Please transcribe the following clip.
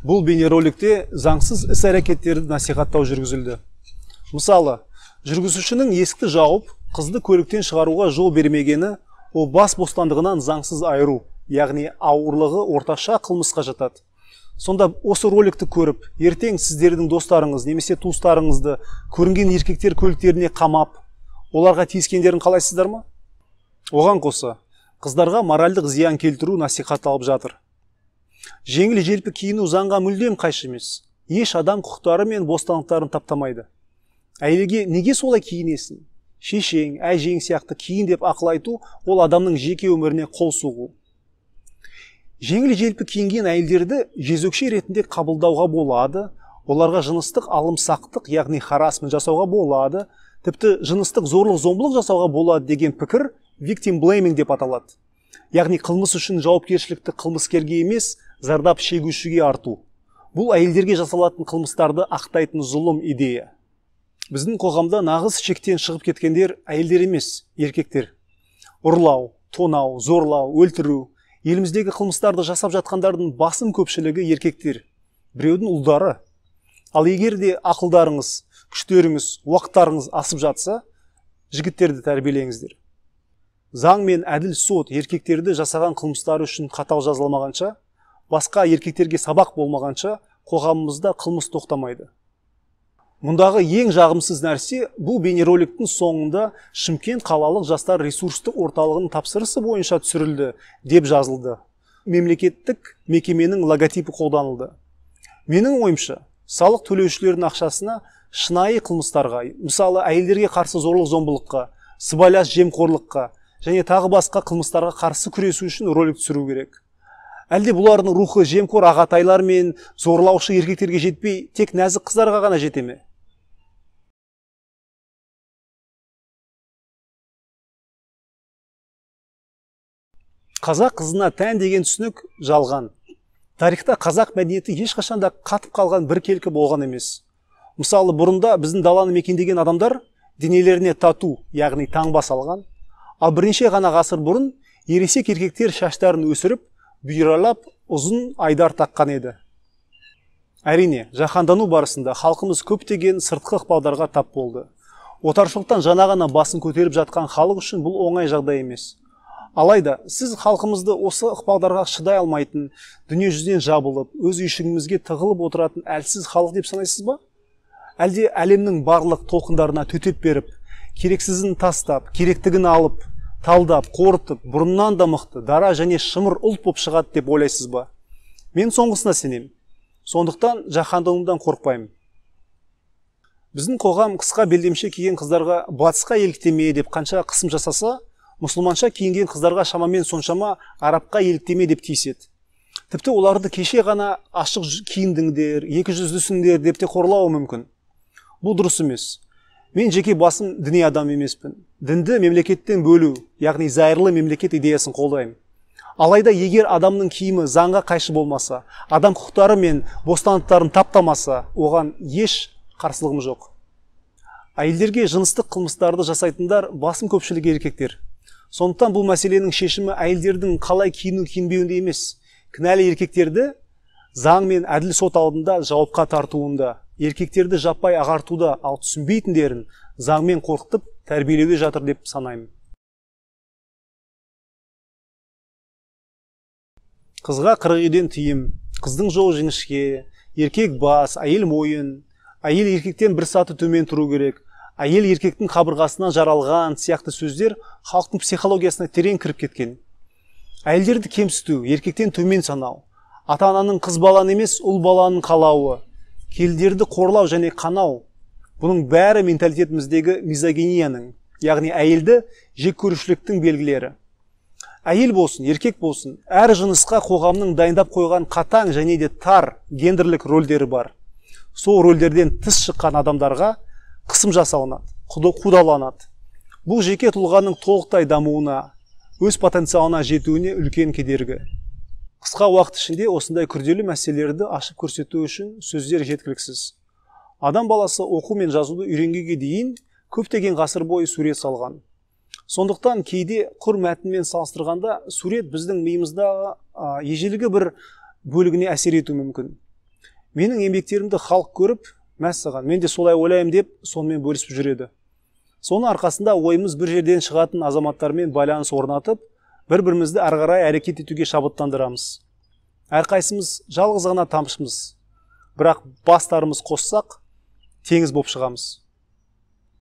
Бұл бейнероликте заңсыз іс-әрекеттерді насихаттау жүргізілді. Мысалы, жүргізушінің есікті жауып, қызды көліктен шығаруға жол бермегені, ол бас бостандығынан заңсыз айыру, яғни ауырлығы орташа қылмысқа жатады. Сонда осы роликті көріп, ертең сіздердің достарыңыз немесе туыстарыңызды көрінген еркектер көліктеріне қамап, оларға тиіскендерін қалайсыздар ма? Оған қоса, қыздарға моральдық зиян келтіру насихатталып жатыр. Жеңіл желпі киіну заңға мүлдем қайшы емес. Еш адам құқықтары мен бостандықтарын таптамайды. Әйелге неге солай киінесің? Шешең, әжең сияқты киін деп ақыл айту, ол адамның жеке өміріне қол соғу. Жеңіл желпі киінген әйелдерді жезөкше ретінде қабылдауға болады, оларға жыныстық алымсақтық, яғни харассмент жасауға болады, тіпті жыныстық зорлық-зомбылық жасауға болады деген пікір victim blaming деп аталады. Яғни қылмыс үшін жауапкершілікті қылмыскерге емес, зардап шегушіге арту. Бұл әйелдерге жасалатын қылмыстарды ақтайтын зұлым идея. Біздің қоғамда нағыз шектен шығып кеткендер әйелдер емес, еркектер. Ұрлау, тонау, зорлау, өлтіру, еліміздегі қылмыстарды жасап жатқандардың басым көпшілігі еркектер, біреудің ұлдары. Ал егер де ақылдарыңыз, күштеріңіз, уақыттарыңыз асып жатса, жігіттерді тәрбиелеңіздер. Заң мен әділ сот еркектерді жасаған қылмыстары үшін қатал жазаламағанша, басқа еркектерге сабақ болмағанша қоғамымызда қылмыс тоқтамайды. Мұндағы ең жағымсыз нәрсе, бұл бейнероликтің соңында Шымкент қалалық жастар ресурстық орталығының тапсырысы бойынша түсірілді деп жазылды. Мемлекеттік мекеменің логотипі қолданылды. Менің ойымша, салық төлеушілердің ақшасына шынайы қылмыстарға, мысалы әйелдерге қарсы зорлық-зомбылыққа, сыбайлас жемқорлыққа және тағы басқа қылмыстарға қарсы күресу үшін ролик түсіру керек. Әлде бұлардың рухы жемқор ағатайлар мен зорлаушы еркектерге жетпей, тек нәзік қыздарға ғана жете ме? Қазақ қызына тән деген түсінік жалған. Тарихта қазақ мәдениеті ешқашан да қатып қалған біркелкі болған емес. Мысалы, бұрында біздің даланы мекендеген адамдар денелеріне тату, яғни таңба салған. Ал бірнеше ғана ғасыр бұрын ересек еркектер шаштарын өсіріп, бұйралап ұзын айдар таққан еді. Әрине, жаһандану барысында халқымыз көптеген сыртқы ықпалдарға тап болды. Отаршылықтан жаңа ғана басын көтеріп жатқан халық үшін бұл оңай жағдай емес. Алайда, сіз халқымызды осы ықпалдарға шыдай алмайтын, дүние жүзінен жабылып, өз үйшігімізге тығылып отыратын әлсіз халық деп санайсыз ба? Әлде әлемнің барлық толқындарына төтеп беріп, керексізін тастап, керектігін алып, талдап, қорытып, бұрыннан да мықты, дара және шымыр ұлт боп шығады деп ойлайсыз ба? Мен соңғысына сенемін. Сондықтан жаһанданудан қорықпаймын. Біздің қоғам қысқа белдемше киген қыздарға батысқа еліктеме деп қанша қысым жасаса, мұсылманша киінген қыздарға шамамен соншама арабқа еліктеме деп тиіседі. Тіпті оларды кеше ғана ашық киіндіңдер, екі жүздісіңдер деп те қорлауы мүмкін. Бұл дұрыс емес. Мен жеке басым діни адам емеспін. Дінді мемлекеттен бөлу, яғни зайырлы мемлекет идеясын қолдаймын. Алайда егер адамның киімі заңға қайшы болмаса, адам құқықтары мен бостандықтарын таптамаса, оған еш қарсылығым жоқ. Әйелдерге жыныстық қылмыстарды жасайтындар басым көпшілігі еркектер. Сондықтан бұл мәселенің шешімі әйелдердің қалай киіну киінбеуінде емес, кінәлі еркектерді заң мен әділ сот алдында жауапқа тартуында, еркектерді жаппай ағартуда, ал түсінбейтіндерін заңмен қорқытып тәрбиелеуде жатыр деп санаймын. Қызға 40 үйден тыйым, қыздың жолы жіңішке, еркек бас, әйел мойын, әйел еркектен бір саты төмен тұру керек, әйел еркектің қабырғасынан жаралған сияқты сөздер халықтың психологиясына терең кіріп кеткен. Әйелдерді кемсіту, еркектен төмен санау, ата-ананың қыз баланы емес, ұл баланың қалауы, келіндерді қорлау және қанау, бұның бәрі менталитетіміздегі мизогинияның, яғни әйелді жек көрушіліктің белгілері. Әйел болсын, еркек болсын, әр жынысқа қоғамның дайындап қойған қатаң және де тар гендерлік рөлдері бар. Сол рөлдерден тыс шыққан адамдарға қысым жасалынады, қудаланады. Бұл жеке тұлғаның толықтай дамуына, өз потенциалына жетуіне үлкен кедергі. Қысқа уақыт ішінде осындай күрделі мәселелерді ашып көрсету үшін сөздер жеткіліксіз. Адам баласы оқу мен жазуды үйренгенге дейін көптеген ғасыр бойы сурет салған. Сондықтан кейде құр мәтінмен салыстырғанда сурет біздің миымыздағы ежелгі бір бөлігіне әсер етуі мүмкін. Менің еңбектерімді халық көріп, мәссаған, мен де солай ойлаймын деп сонымен бөлісіп жүреді. Соның арқасында ойымыз бір жерден шығатын азаматтармен байланыс орнатып, бір-бірімізді әрі қарай әрекет етуге шабыттандырамыз. Әрқайсымыз жалғыз ғана тамшымыз, бірақ бастарымыз қоссақ, теңіз боп шығамыз.